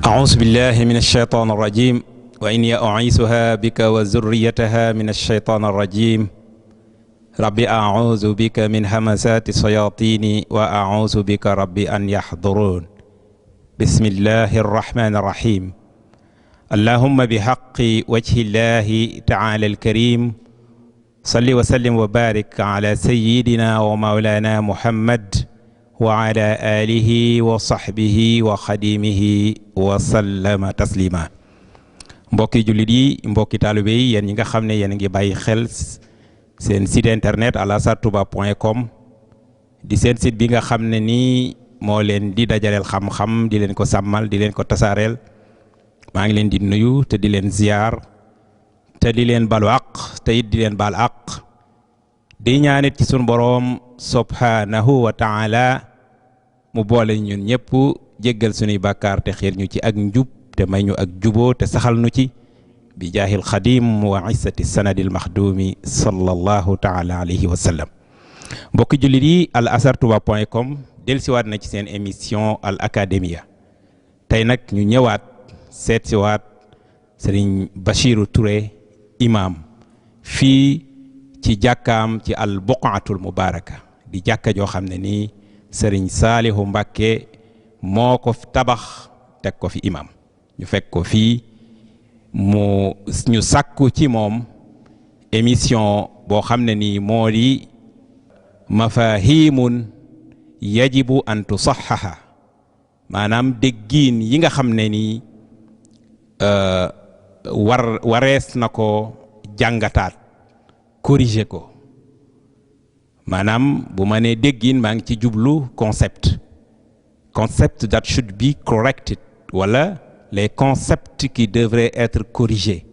أعوذ بالله من الشيطان الرجيم وإني أعيذها بك وذريتها من الشيطان الرجيم ربي أعوذ بك من همزات الشياطين وأعوذ بك ربي أن يحضرون بسم الله الرحمن الرحيم اللهم بحق وجه الله تعالى الكريم صل وسلم وبارك على سيدنا ومولانا محمد وعلى آله وصحبه وخديمه وسلم تسليما mbokki jullit yi mbokki taalibe yi yéen ñi nga xam ne yéen a ngi bàyyi xel seen site internet alassartouba.com di seen site bi nga xam ne nii moo leen di dajaleel xam-xam di leen ko sàmmal di leen ko tasaareel maa ngi leen di nuyu te di leen ziar te di leen balu àq te it di leen baal àq di ñaanit ci sunu boroom subhanahu wa taala mu boole ñun ñëpp jéggal sunuy bàkkaar te xiir ñu ci ak njub te may ñu ak juboo te saxal nu ci bi jaahil xadim wa isati sanadil maxdumi sallallahu taala alayhi wa sallam mbokki jullit yi alassartouba.com dellusiwaat na ci seen émission al academia tey nag ñu ñëwaat seet siwaat Serigne Bachirou Touré imam fii ci jàkkaam ci al buqaatul mubaraka di jàkka joo xam ne nii Serigne Saalihu Mbàkke moo ko tabax teg ko fi imam ñu fekk ko fii mu ñu sàkku ci moom émission boo xam ne nii moo di mafahimun yajibu an tusaxaha maanaam déggiin yi nga xam ne nii warees na ko jàngataat corriger ko maanaam bu ma nee déggiin maa ngi ci jublu concept that should be corrected wala les concepts qui devraient être corrigés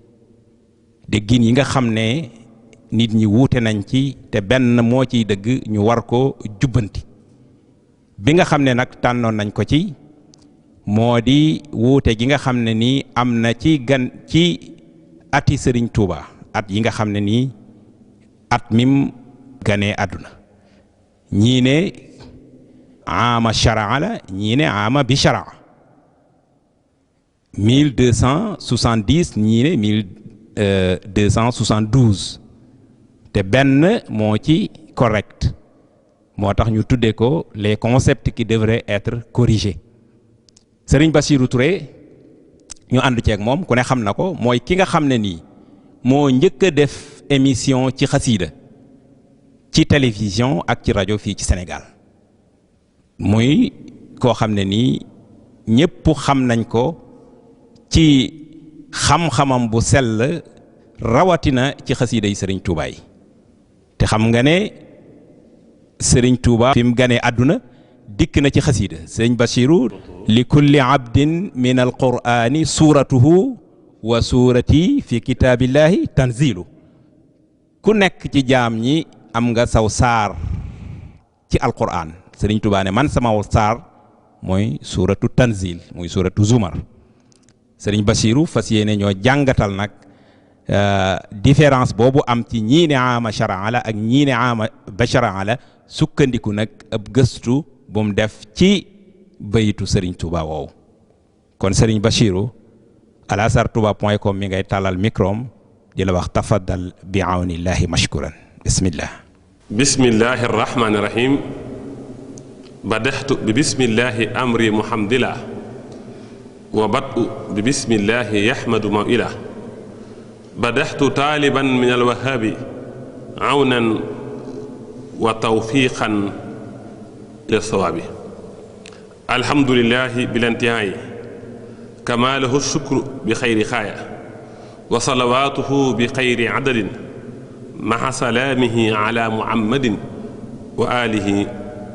déggin yi nga xam ne nit ñi wuute nañ ci te benn moo ciy dëgg ñu war ko jubbanti bi nga xam ne nag tànnoon nañ ko ci moo di wuute gi nga xam ne nii am na ci ati Serigne Touba at yi nga xam ne nii at mim ganee àdduna ñii ne ama charaa la ñii ne ama bi charaa 1270 ñii ne 1272 te benn moo ci correct moo tax ñu tuddee ko les concepts qui devraient être corrigés Serigne Bachirou Touré ñu ànd ceeg moom ku ne xam na ko mooy ki nga xam ne nii moo njëkk a def émission ci xasiida ci télévision ak ci rajo fii ci Sénégal muy koo xam ne nii ñëpp xam nañ ko ci xam-xamam bu sell rawatina ci xasiida yi Serigne Touba yi te xam nga ne Serigne Touba fi mu ganee àdduna dikk na ci xasiida Serigne Bachirou li kulli abdin min alqur'ani suratuhu wa surati fi kitaabillahi tanzilu ku nekk ci jaam ñi am nga saw saar ci alqur'an Serigne Touba ne man sama saar mooy suratu tanzil muy suratu zumar Serigne Bachirou fas yéene ñoo jàngatal nag différence boobu am ci ñii ne ama charaa la ak ñii ne ama bacharaa la sukkandiku nag ab gëstu bu mu def ci bayitu Serigne Touba woowu kon Serigne Bachirou alassartouba.com mi ngay tàllal microm di la wax tafaddal bi awnillahi mashkuran bismillah bismillahi arrahmani irrahim badextu bi bismillahi amri muhamdila wa badu bi bismillahi yaxmadu mawila badextu taaliban min alwahabi awnan wa tawfiqan lilsawaabi alhamdulilahi bilantihaayi kama lahu shukru bi xayri xaaya wa salawaatuhu bi xayri adadin maxa salaamihi ala muhammadin wa alihi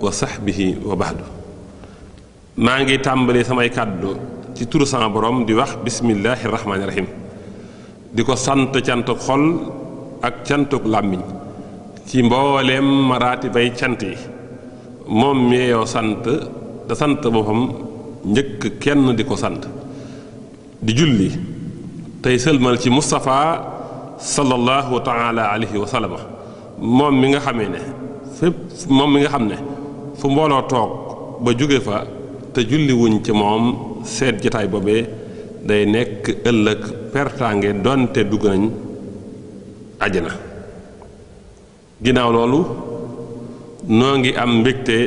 wa sahbihi wa baxdu maa ngi tàmbali samay kàddu ci turu sama borom di wax bismillahi rahmaani rahim di ko sant cantuk xol ak cantuk làmmiñ ci mbooleem maraati bay cant yi moom mi yow sant da sant boppam njëkk kenn di ko sant di julli tey sëlmal ci Moustapha sallallahu taala alayhi wa sallam moom mi nga xamee ne fépp moom mi nga xam ne fu mbooloo toog ba jóge fa te julli wuñ ci moom seet jataay boobee day nekk ëllëg pertaange donte dugg nañ àjjana. ginnaaw loolu noo ngi am mbégte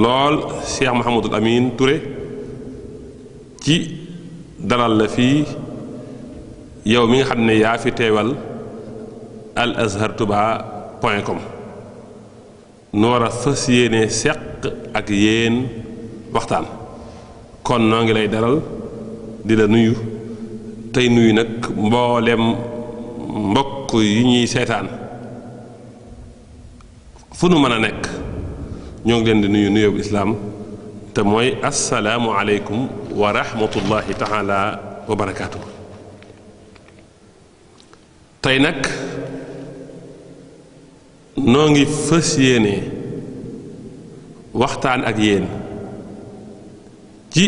lool Cheikh Mouhamadul Amin Touré ci dalal la fii yow mi nga xam ne yaa fi teewal alazhartouba.com nu war a fas yéene seq ak yéen waxtaan. kon noo ngi lay dalal di la nuyu tey nuyu nag mboolem mbokk yi ñuy seetaan fu nu mën a nekk ñoo ngi leen di nuyu nuyoo bu islaam te mooy assalaamu aleykum wa rahmatullahi taala wa barakaatu. tey nag noo ngi fas yéene waxtaan ak yéen ci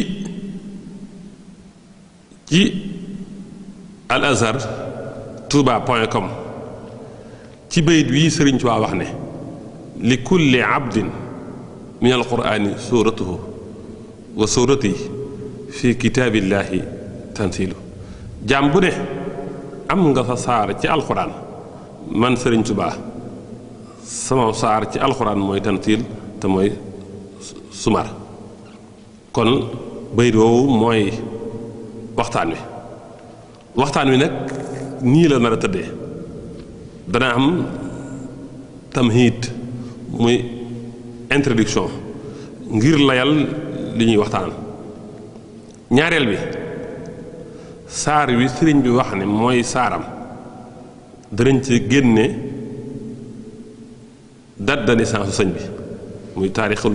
alazhartouba.com ci bayit wi Sëriñ Tuubaa wax ne li kulli abdin min alqur'ani suratuhu wa surati fi kitaabillahi tansilu. jaam bu ne am nga sa saar ci alquran. man Sëriñ Tuubaa sama saar ci alquran mooy tansil te mooy sumar. kon bayit woowu mooy waxtaan wi nag nii la nar a tëddee. dana am tamhiid muy introduction ngir layal li ñuy waxtaan. ñaareel bi saar wi sëriñ bi wax ne mooy saaram danañ ci génne date de naissance sëñ bi muy taarixul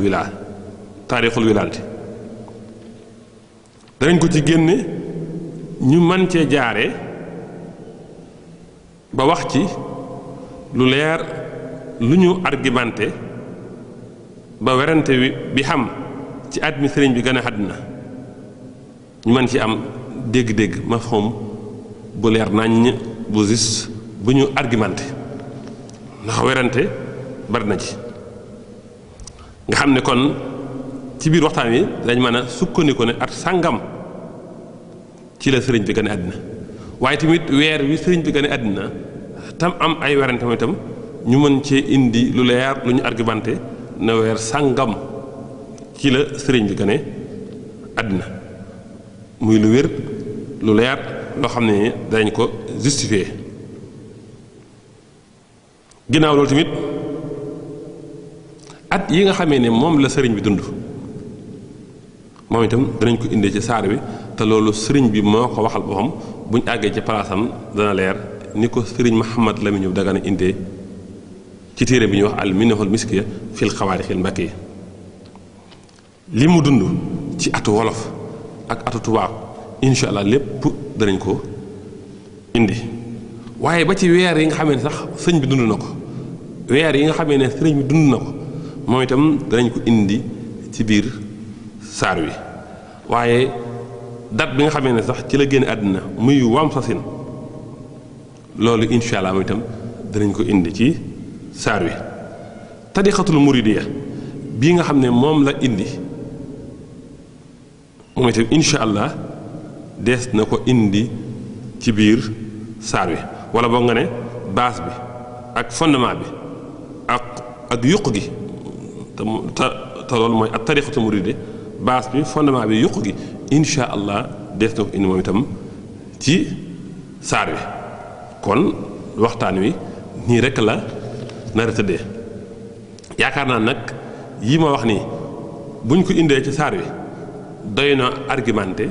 wilaadati danañ ko ci génne ñu mën cee jaare ba wax ci lu leer lu ñu argumenté ba werante bi xam ci at mi sëriñ bi gën a àddina ñu mën ci am dégg-dégg mafhum bu leer naññ bu juste bu ñu argumenté ndax werante bari na ci. nga xam ne kon ci biir waxtaan wi dañ mën a sukkandiku ne at sàngam ci la sëriñ bi gën a àddina waaye tamit weer wi sëriñ bi gën a àddina tam am ay werante mooy itam ñu mën cee indi lu leer lu ñu argumenté na weer sàngam ci la sëriñ bi gën a àddina muy lu wér lu leer loo xam ne dañ ko justifié. ginnaaw loolu tamit at yi nga xamee ne moom la sëriñ bi dund moom itam danañ ko indee ci saar bi te loolu sëriñ bi moo ko waxal boppam buñ àggee ci palaasam dana leer ni ko sëriñ Mouhamad Lamine Diop Dagana indee ci téere bi ñuy wax al minahul miskiya fil xawaarixil mbakkiya. li mu dund ci atu wolof ak atu tubaab incha allah lépp danañ ko indi waaye ba ci weer yi nga xamee ne sax sëñ bi dund na ko weer yi nga xamee ne sëriñ bi dund na ko moom itam danañ ko indi ci biir saar wi. waaye date bi nga xamee ne sax ci la génn àddina muy wam sasin loolu incha allah moom itam danañ ko indi ci saar wi. tariqatul muridiya bii nga xam ne moom la indi moom itam incha allah dees na ko indi ci biir saar wi wala boo nga ne base bi ak fondement bi ak yuq gi te loolu mooy ak tariqatul muridiya base bi fondement bi yuq gi incha allah dees na ko indi moom itam ci saar wi. kon waxtaan wi nii rekk la nar a tëddee. yaakaar naa nag yi ma wax nii buñ ko indee ci saar wi doy na argumenté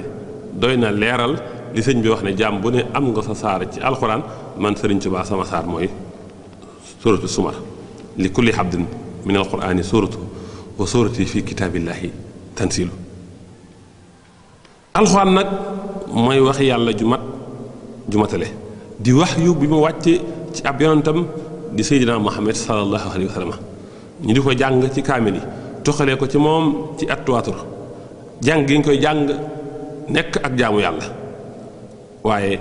doy na leeral li sëñ bi wax ne jaam bu ne am nga sa saar ci alxuraan. man Sëriñ Tuubaa sama saar mooy suratu sumar li kulli habdin min alqurani suratu wa surati fi kitaabillahi tansilu. alxuraan nag mooy wax yàlla ju matale di wax yu bi mu wàcce ci ab yonentam di Seydina Muhammad sallallahu alayhi wa sallam ñu di ko jàng ci kaamil yi toxalee ko ci moom ci attuwaatur jàng gi ñu koy jàng nekk ak jaamu yàlla. waaye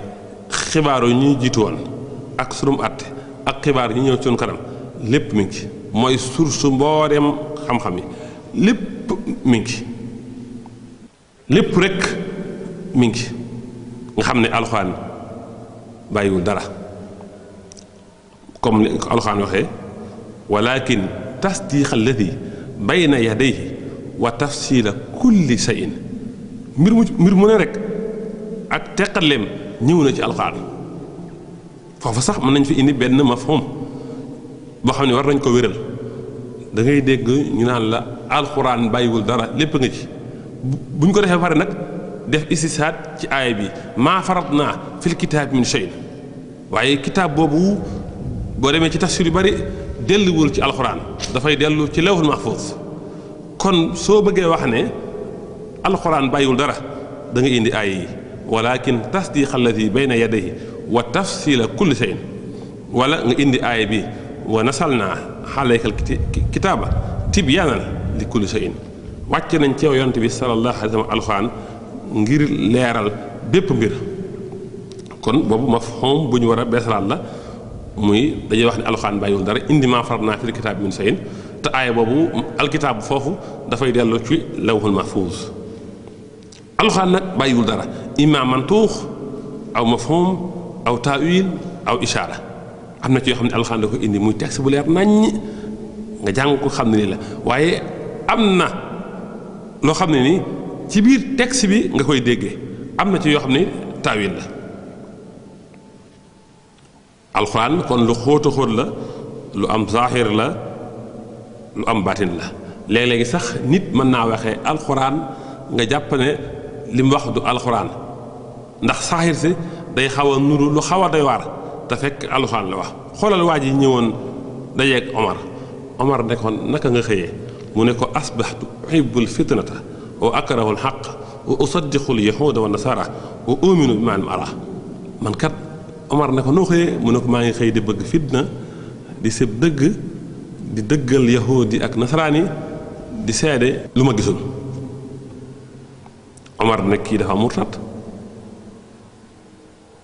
xibaaru ñuy jiitu woon ak sunum àtte ak xibaar yi ñëw ci sunu kanam lépp mi ngi ci mooy source mbooleem xam-xam yi lépp mi ngi lépp rek mi ngi nga xam ne alxuraan bàyyiwul dara comme ni ko alxuraan waxee walakin tasdiqa alladi bayna yadayhi wa tafsila kulli shay'in mbir mu ne rek ak teqaleem ñëw na ci alxuraan foofu sax mën nañ fi indi benn mafhum boo xam ne war nañ ko wéral da ngay dégg ñu naan la alxuraan bàyyiwul dara lépp nga ci buñ ko defee pare nag def istisaat ci aaya bi maa faratnaa fil kitaab min shay waaye kitaab boobu boo demee ci tafsir yu bari delluwul ci alxuraan dafay dellu ci lawhul mahfuus kon soo bëggee wax ne alxuraan bàyyiwul dara da nga indi aaya yi walakin tasdiqa alladi bayna yadayhi wa tafsila kulli shay'in wala nga indi aaya bi wa nasalnaa alayka kitaaba tibyaanan li kulli shay'in wàcc nañ ci yonent bi sallallahu alayhi wa sallam alxuraan ngir leeral bépp mbir kon boobu mafhum bu ñu war a beesalaat la muy dañuy wax ne alxuraan bàyyiwul dara indi maa faratnaa fil kitaabi min shay'in te aaya boobu alkitaab foofu dafay dellu ci lawhul mahfuuz alxuraan nag bàyyiwul dara imma mantuux aw mafhum aw taawil aw ishaara am na ci yoo xam ne alxuraan da ko indi muy texte bu leer naññ nga jàng ko xam ne ni la waaye am na loo xam ne ni ci biir texte bi nga koy déggee am na ci yoo xam ne taawil la alxuraan kon lu xóota xóot la lu am zaaxir la lu am baatin la léeg-léegi sax nit mën naa waxee alxuraan nga jàpp ne li mu wax du alxuraan ndax saaxir si day xaw a nuru lu xaw a doy waar te fekk alxuraan la wax xoolal waa ji ñëwoon dajeeg Omar ne ko naka nga xëyee mu ne ko asbaxtu uhibbul fitnata wa akrahu alxaq wa usaddiqu alyahuuda wa nasara wa uminu bi maa ara man kat Omar ne ko noo xëyee mu ne ko maa ngi xëy di bëgg fitna di sëb dëgg di dëggal yahuud yi ak nasaraan yi di seede lu ma gisul Omar ne kii dafa murtat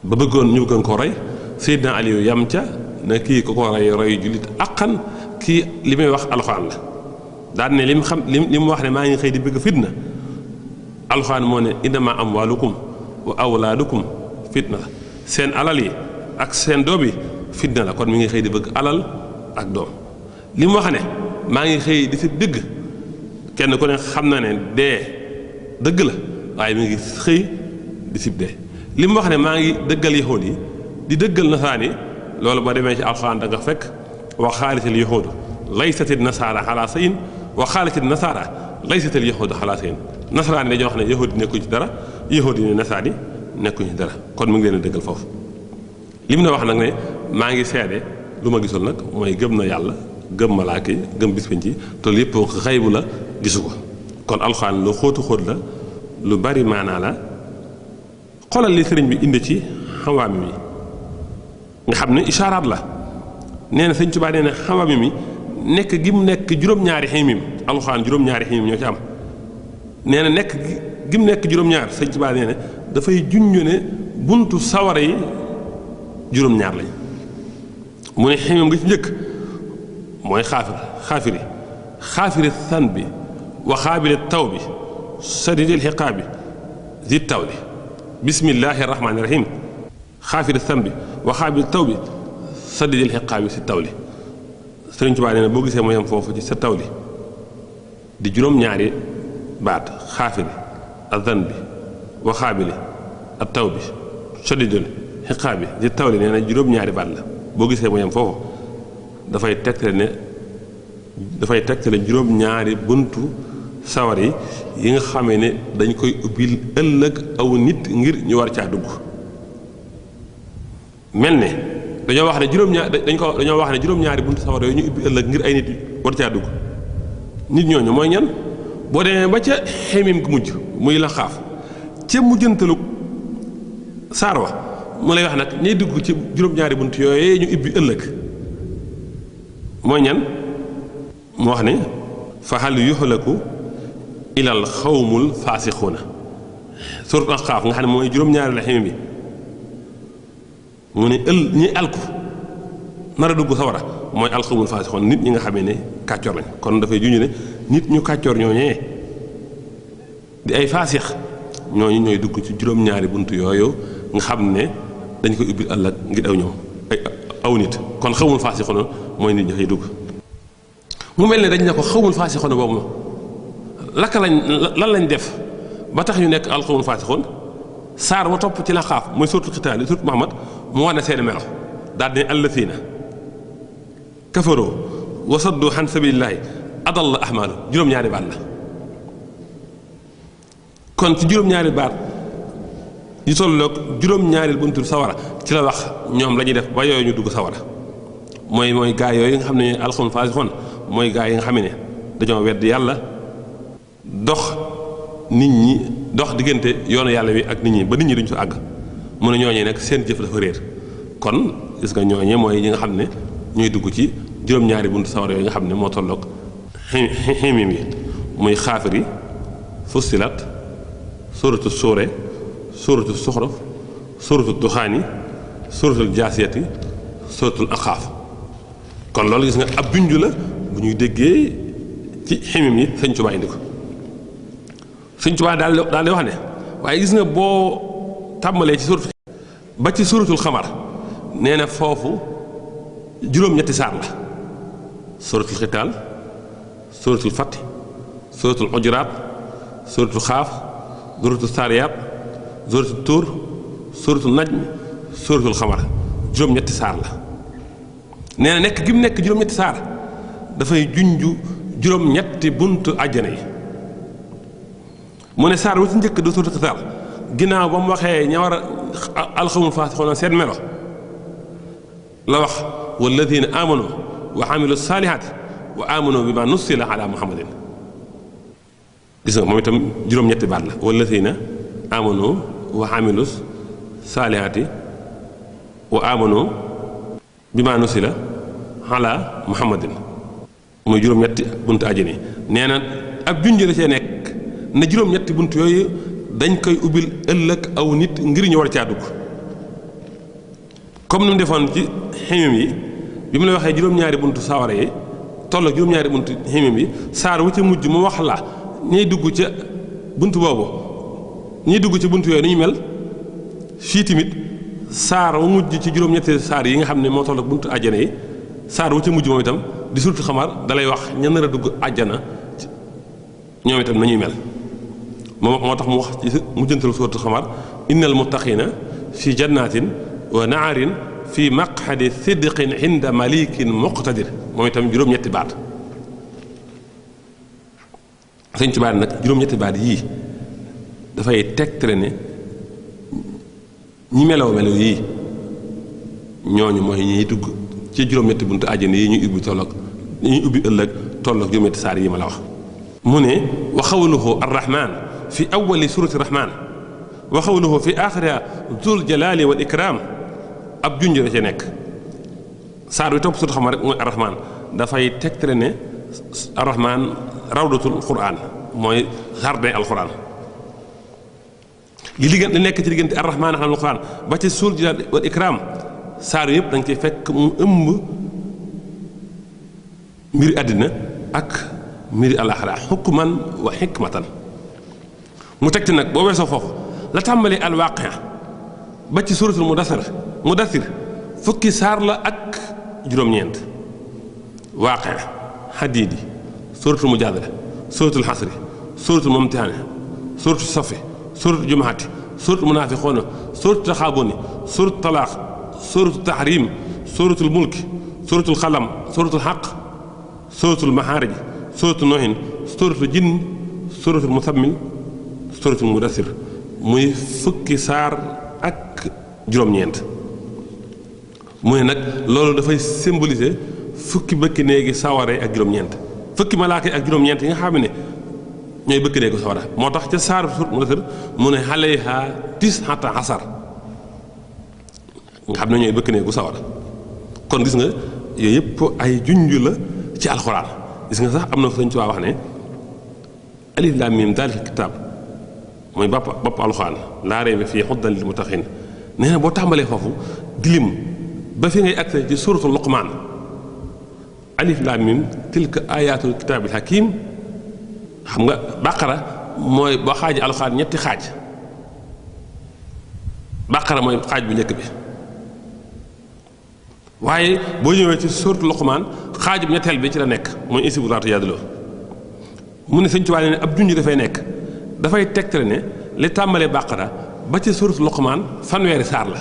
ba bëggoon ñu bëggoon ko rey Seydina Aliyu yam ca ne kii ko ko rey jullit aqan kii li may wax alxuraan la daan ne li mu wax ne maa ngi xëy di bëgg fitna alxuraan moo ne innamaa amwaalukum wa awlaadukum fitna la seen alal yi ak seen doom yi fitna la kon mi ngi xëy di bëgg alal ak doom li mu wax ne maa ngi xëy di fi dëgg kenn ku ne xam na ne dee dëgg la waaye mi ngi xëy di fi dee li mu wax ne maa ngi dëggal yahuud yi di dëggal nasaraan yi loolu boo demee ci alxuraan da nga fekk wa xaalitil yahuudu laysatil nasaara alaa shay'in wa xaalitil nasaara laysatil yahuudu alaa shay'in nasaraan yi dañoo wax ne yahuud yi nekkuñ ci dara yahuud yi ne nasaraan yi nekkuñ ci dara kon mu ngi leen a dëggal foofu li mu ne wax nag ne maa ngi seede lu ma gisul nag mooy gëm na yàlla gëm malaaka yi gëm bis penc ci te lépp xaybu la gisu ko kon alxuraan lu xóotu xóot la lu bari maanaa la xoolal li sëriñ bi indi ci xawaami mi nga xam ne ishaaraat la nee na sëñ Tuubaa nee na xawaami mi nekk gi mu nekk juróom-ñaari ximim alxuraan juróom-ñaari ximim ñoo ci am nee na nekk gi mu nekk juróom-ñaar sëñ Tuubaa nee na dafay junñu ne buntu sawara yi juróom-ñaar lañ mu ne ximim nga ci njëkk mooy xaafiri san bi wa xaabili taw bi sadidil xiqaabi zi tawli bismillahi rahmaani rahim xaafiri san bi wa xaabili taw bi sadidil xiqaabi si tawli Sëriñ Tuubaa nee na boo gisee mooy am foofu ci sa tawli di juróom-ñaari baat xaafiri ak san bi wa xaabili ak taw bi sadidil xiqaabi zi tawli nee na juróom-ñaari baat la boo gisee mooy am foofu dafay tegtale juróom-ñaari buntu sawar yi nga xamee ne dañ koy ubbil ëllëg aw nit ngir ñu war caa dugg mel ne dañoo wax ne juróom-ñaari buntu sawar yooyu ñu ubbi ëllëg ngir ay nit war caa dugg nit ñooñu mooy ñan boo demee ba ca xemim gu mujj muy la xaaf ca mujjantalu saar wa mu lay wax nag ñay dugg ci juróom-ñaari bunt yooyu ñu ubbi ëllëg mooy ñan mu wax ne fa hal yuhlaku ilal xawmul faasixuuna surat Ahqaaf nga xam ne mooy juróom-ñaari la xeme bi mu ne ñi alku nar a dugg sawara mooy alxawmul faasixuuna nit ñi nga xamee ne kàccoor lañ kon dafay juñu ne nit ñu kàccoor ñooñee di ay faasix ñooñu ñooy dugg ci juróom-ñaari bunt yooyu nga xam ne dañ koy ubbil ëllëg ngir aw ñoom ay aw nit kon xawmul faasixoona mooy nit ñi fay dugg mu mel ne dañ ne ko xawmul faasixoona boobu laka lan lañ def ba tax ñu nekk alxawmul faasixoon saar wa topp ci la xaaf mooy suuratul Qitaal suuratul Muhammad mu wane seen melo daal di ne allasiina kafaroo wa saddu an sabilillahi adalla ahmaalu juróom-ñaari baat la kon ci juróom-ñaari baat yu tolloog juróom-ñaari buntu sawara ci la wax ñoom la ñuy def ba yooyu ñu dugg sawara mooy gaa yooyu nga xam ne alxawmul faasixoon mooy gaa yi nga xam ne dañoo wedd yàlla dox nit ñi dox diggante yoonu yàlla wi ak nit ñi ba nit ñi duñ fa àgg mu ne ñooñee nag seen jëf dafa réer kon gis nga ñooñee mooy ñi nga xam ne ñuy dugg ci juróom-ñaari buntu sawara yooyu nga xam ne moo tolloog ximim yi muy xaafiri fussilat suratu suure suratu suxruf suratu duxaani suratul jaasiyati suratul aqaaf kon loolu gis nga ab junj la bu ñuy déggee ci ximim yi Sëñ Tuubaa indi ko Sëñ Tuubaa daal di wax ne waaye gis nga boo tàmbalee ci suratu ba ci suratul xamar nee na foofu juróom-ñetti saar la suratul xitaal suratul fatti suratul ujuraat suratul xaaf suratul saariyaat suratul tuur suratul najm suratul xamar juróom-ñetti saar la nee na nekk gi mu nekk juróom-ñetti saar dafay junju juróom-ñetti buntu àjjana yi mu ne saar wu ci njëkk du suratul xitaal ginnaaw ba mu waxee ña war a alxawmul faasixoon seen melo la wax walladina amanu wa amilu saalihaati wa amanu bima nussila ala muhammadin gis nga moom itam juróom-ñetti baat la walladina amanu wa amilu saalihaati wa amanu bima nussila ala muhammadin muy juróom-ñetti buntu àjjana yi nee na ab junj la cee nekk ne juróom-ñetti buntu yooyu dañ koy ubbil ëllëg aw nit ngir ñu war caa dugg comme ni mu defoon ci ximim yi bi mu la waxee juróom-ñaari buntu sawara yi toll ak juróom-ñaari buntu ximim yi saar wu ca mujj mu wax la ñuy dugg ca buntu boobu ñuy dugg ci buntu yooyu ni ñu mel fii tamit saar wu mujj ci juróom-ñetti saar yi nga xam ne moo toll ak buntu àjjana yi saar wu ca mujj moom itam di surtu xamar dalay wax ña nar a dugg àjjana ñoom itam nañuy mel moo tax mu wax ci mujjantal suuratu xamar innal muttaqiina fi jannatin wa naarin fi maqxadi sidqin inda malikin muqtadir moom itam juróom-ñetti baat Sëñ Tuubaa nag juróom-ñetti baat yii dafay tegtale ne ñi melaw yii ñooñu mooy ñiy dugg ci juróom-ñetti buntu àjjana yi ñuy ubbi tolloog ñuy ubbi ëllëg tolloog juróom-ñetti saar yi ma la wax mu ne wa xawluhu arrahman fi awali surati rahman wa xawluhu fi axiriha zul jalali wal ikram ab junj la ca nekk saar wi topp suratu xam rek mooy arrahman dafay tegtale ne arrahman rawdatul quran mooy jardin alquran li nekk ci diggante arrahman ak alquran ba ci zul jalali wal ikram saar yëpp da nga ciy fekk mu ëmb mbiri àddina ak mbiri alaxira xukman wa xikmatan mu teg ci nag boo weesoo foofu la tàmbalee alwaqia ba ci suratul mudathir fukki saar la ak juróom-ñeent waaqia xadiidi suratul mujaadala suratul xasri suratul mumtihani suratul safi suratul jumaati suratul munaafiqoona suratul taxaabuni suratul talaaq suratul tahrim suratul mulki suratul xalam suratul xaq suratul maxaarij suratul nohin suratul jinn suratul musammin suratul mudathir muy fukki saar ak juróom-ñeent mu ne nag loolu dafay symboliser fukki bëkki néegi saware ak juróom-ñeent fukki malaaka ak juróom-ñeent yi nga xam ne ñooy bëkki néegu sawara moo tax ca saar suratul mudathir mu ne alayha tis'ata asar nga xam ne ñooy bëkk néegu sawara kon gis nga yooyu yëpp ay junj la ci alxuraan gis nga sax am na Sëñ Tuubaa wax ne alif laam miim daalika kitaab mooy bopp alxuraan laa rayba fii hudan lil muttaqiin nee na boo tàmbalee foofu dilim ba fi ngay accès ci suratul luqmaan alif laam miim tilka ayaatul kitaabil hakiim xam nga baqara mooy boo xaaji alxuraan ñetti xaaj baqara mooy xaaj bu njëkk bi waaye boo ñëwee ci suuratu Luqmaan xaajub ñetteel bi ci la nekk mooy isbu laa tujaadiloo mu ne Sëñ Tuubaa ne ab junj dafay nekk dafay tegtale ne li tàmbalee baqara ba ci suuratu Luqmaan fanweeri saar la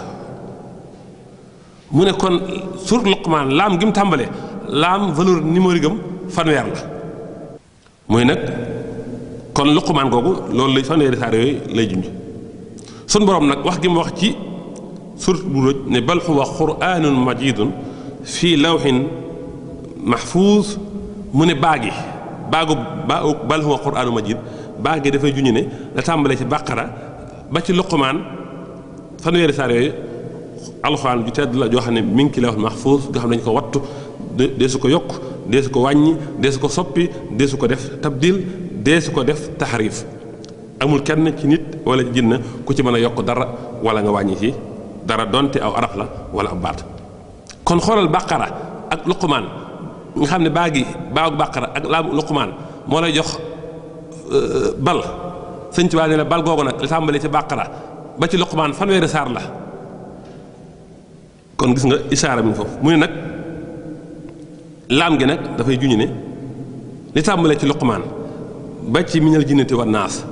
mu ne kon suuratu Luqmaan laam gi mu tàmbalee laam valeur numérique am fanweer la muy nag kon Luqmaan googu loolu lay fanweeri saar yooyu lay junj sun borom nag wax gi mu wax ci suuratu Buruuj ne bal huwa qur'aanun majiidun fii lawhin mahfuuz mu ne baa bal huwa qur'aanun majiid baa gi dafay junj ne la tàmbalee ci baqara ba ci Luqmaan fanweeri saar yooyu alxuraan ju tedd la joo xam ne mi ngi ci lawhul mahfuuz nga xam ne dañu ko wattu deesu ko yokk deesu ko wàññi deesu ko soppi deesu ko def tabdil deesu ko def taxriif amul kenn ci nit wala ci jinne ku ci mën a yokk dara wala nga wàññi ci dara donte aw araf la wala ab baat kon xoolal baqara ak Luqmaan nga xam ne baagu baqara ak laamu Luqmaan moo lay jox bal Sëñ Tuubaa ne la bal googu nag li tàmbalee ci baqara ba ci Luqmaan fanweeri saar la kon gis nga isaara mi foofu mu ne nag laam gi nag dafay juñu ne li tàmbalee ci Luqmaan ba ci minal jinnati wan naas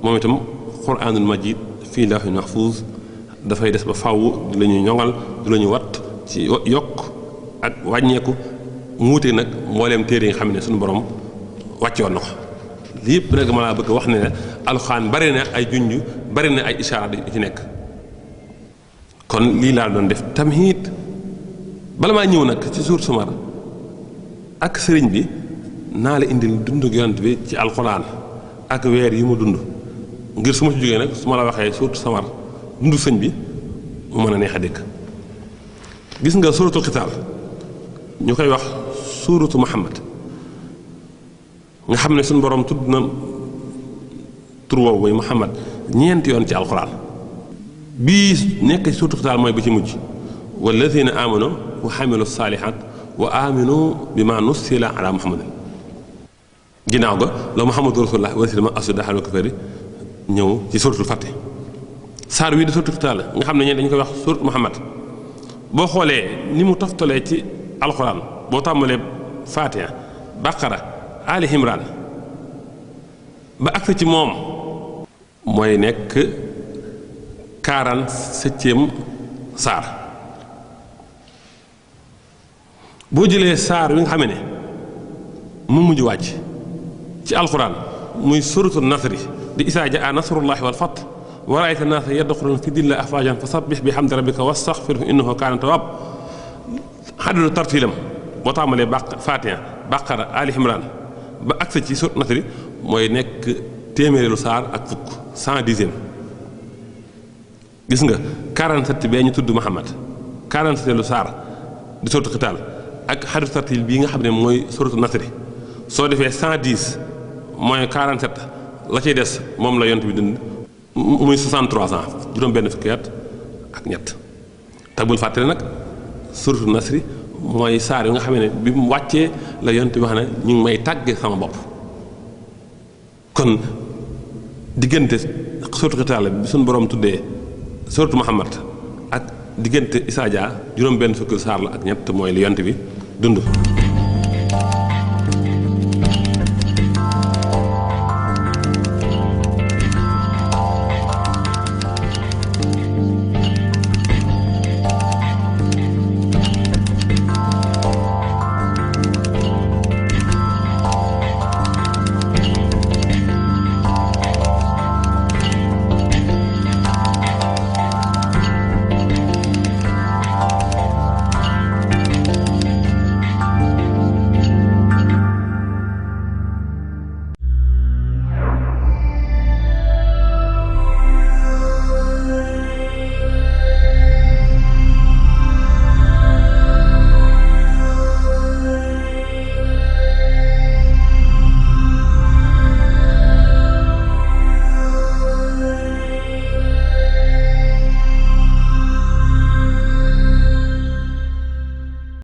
moom itam quraanul majiid fii lawhin mahfuuz dafay des ba fàww du la ñuy ñoŋal du la ñuy wat ci yokk ak wàññeeku mu wuute nag mbooleem téere yi nga xam ne suñu borom wàcce woon na ko lii yëpp nag ma laa bëgg wax ne ne alxuraan bari na ay junj bari na ay ishaara yu ci nekk kon lii laa doon def tamhiid bala maa ñëw nag ci suur sumar ak sëriñ bi naa la indil dundu yonent bi ci alxuraan ak weer yi mu dund ngir su ma ci jógee nag su ma la waxee suuratu samar dundu sëñ bi mu mën a neex a dégg gis nga suuratul xitaal ñu koy wax suuratu Muhammad nga xam ne suñu borom tudd na tur woowu muy Muhammad ñeenti yoon ci alxuraan bii nekk ci suuratu xitaal mooy bu ci mujj wallazina amanu wa xamilu saalihaat wa aminu bima nussila ala muhammadin ginnaaw ga la muhammadu rasulullah wasila ma asuda xalwa kafari ñëw ci suuratul Fath saar wii di suuratu xitaal nga xam ne ñeen dañu koy wax suuratu Muhammad boo xoolee ni mu toftalee ci alxuraan boo tàmbalee Faatiha Baqara Ali Imran ba agsi ci moom mooy nekk 47e saar boo jëlee saar wi nga xam ne mu mujj wàcc ci alxuraan muy suuratu Nasri di izaa jaa nasrullahi wal fath wa ra'ayta naasa yadxuluuna fi diinillaahi afwaajan fasabbih bihamdi rabbika wastaghfirhu innahu kaana tawwaab xaddu tartiilam boo tàmbalee Faatiha Baqara Ali Imran ba agsi ci suuratu Nasri mooy nekk téeméeru saar ak fukk 110e gis nga 47 bee ñu tudd Muhammad 47 lu saar di suuratu xitaal ak xaddu tartiil bii nga xam ne mooy suuratu Nasri soo defee 110 mooy 47 la cay des moom la yont bi dund muy 63 ans juróom-benn fukki at ak ñett te bul fàttali nag suuratu Nasri mooy saar yi nga xam ne bi mu wàccee la yont bi wax ne ñu ngi may tàgge sama bopp kon diggante suuratu xitaal bi suñu borom tuddee suuratu Muhammad ak diggante Isaa Dia juróom-benn fukki saar la ak ñett mooy li yont bi dund